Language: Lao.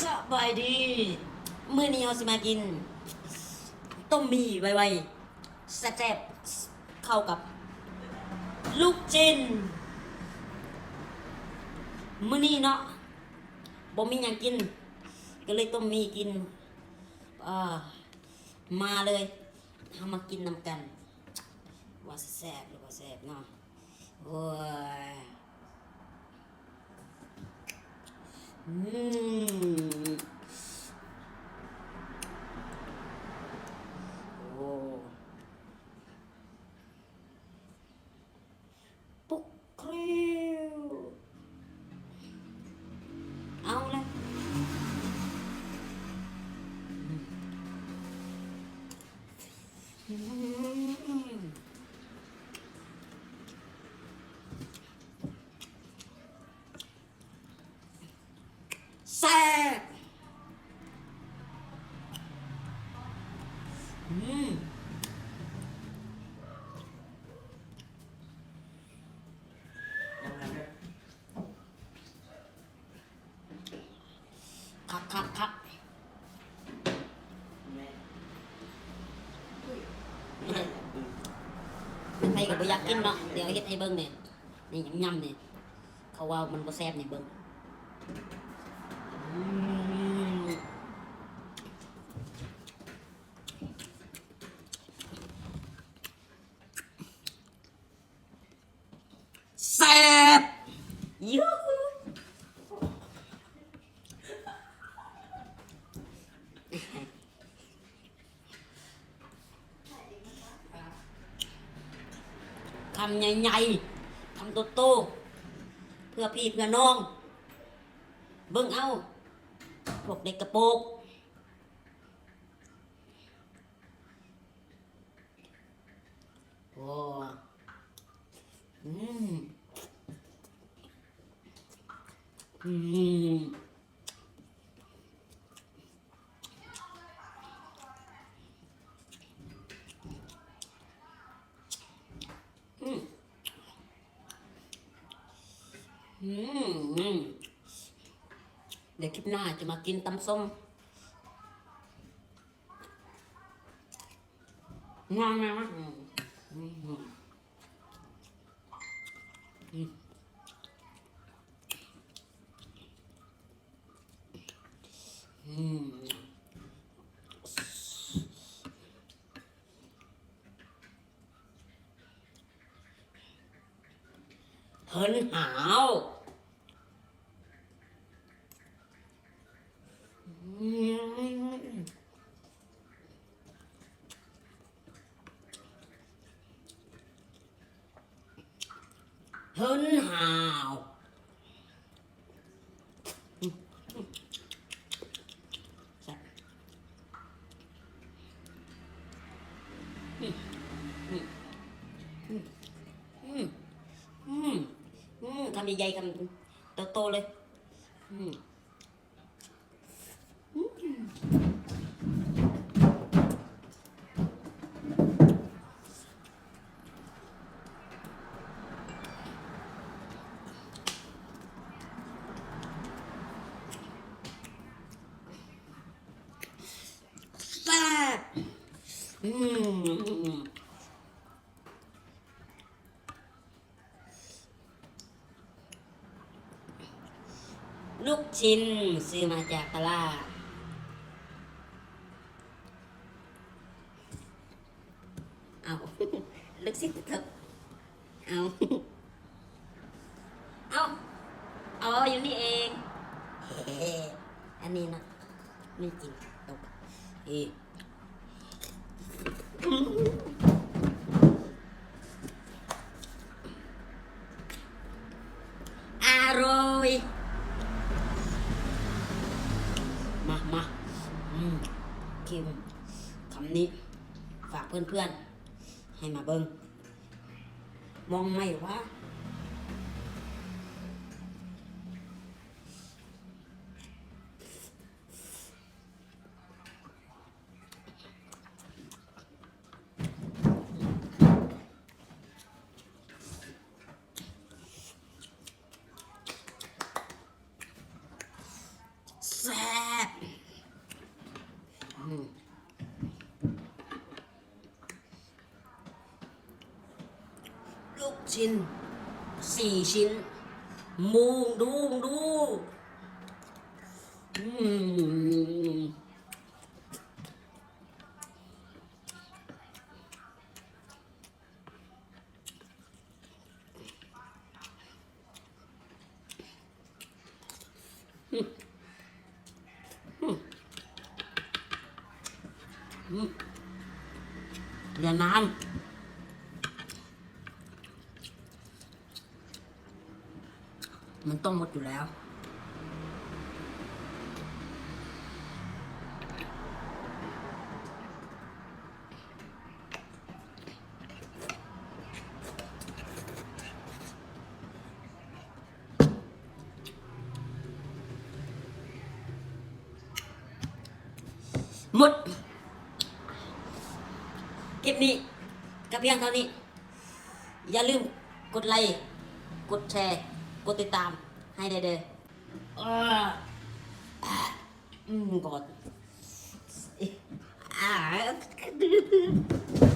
ສະບາຍດີ ມື້ນີ້ເຮົາຊິມາກິນຕົ້ມໝີ່ໄວໆ ແຊບໆ ເຂົ້າກັບລູກຊີ້ນ. ມື້ນີ້ເນາະ ບໍ່ມີຫຍັງກິນ ກໍເລີຍຕົ້ມໝີ່ກິນ. ເອີ ມາເລີຍ ເຮົາມາກິນນຳກັນ ວ່າຊິແຊບຫຼືບໍ່ແຊບເນາະ. ໂອ້ຍ ອືມ ໂອ້ ປຸກຄຣິວ ເອົາລະ ອືມ. ແຊບ ອືມ ຄັກໆໆ ໃຜກໍບໍ່ຢາກກິນເນາະ ດຽວເຮັດໃຫ້ເບິ່ງນີ້ ນີ້ ຍຳໆ ນີ້. ເຂົາວ່າມັນບໍ່ແຊບນີ້ ເບິ່ງ ອືມ ແຊບ ຢູ ຄຳໃຫຍ່ໆ ຄຳໂຕໆ ເພື່ອພີ່ເພື່ອນ້ອງ ເບິ່ງເອົາ ພວກເດັກກະໂປກ. ໂອ້ ອືມ ອືມ ອືມ ອືມ ອືມ ດຽວຄລິບໜ້າຈະມາກິນຕຳສົ້ມ. ງາມໆ ອືມ ອືມ ອືມ ອືມ ເຫິນຫາວ. ເຫິນຫາວ ແຊບ ອືມ ອືມ ຄຳໃຫຍ່ໆ ຄຳໂຕໆ ເລີຍ ອືມ. ແຊບ ອືມ. ລູກຊິ້ນຊື້ມາຈາກຕະຫຼາດ. ເອົາ ລູກຊິ້ນຕົກ. ເອົາ ເອົາ ອໍ ຢູ່ນີ້ເອງ. ອັນນີ້ນະ ນີ້ກິນຕົກ ເອີ. ອະລ່ອຍ ມາ ມາ ອືມ ເຄັມ ຄຳນີ້ ຝາກເພື່ອນໆ ໃຫ້ມາເບິ່ງ ມອງໃໝ່ວ່າ. ແຊ ອືມ ລູກຊິ້ນສີ່ຊິ້ນ ມຸງດູງດູ ອືມ. ເດືອນນານ ມັນຕ້ອງໝົດຢູ່ແລ້ວ. ໝົດ ຄລິບນີ້ກໍພຽງເທົ່ານີ້. ຢ່າລືມກົດໄລ ກົດແຊ ກົດຕິດຕາມໃຫ້ແດ່ເດີ. ເອີ ອືມ ກອດ ອາ.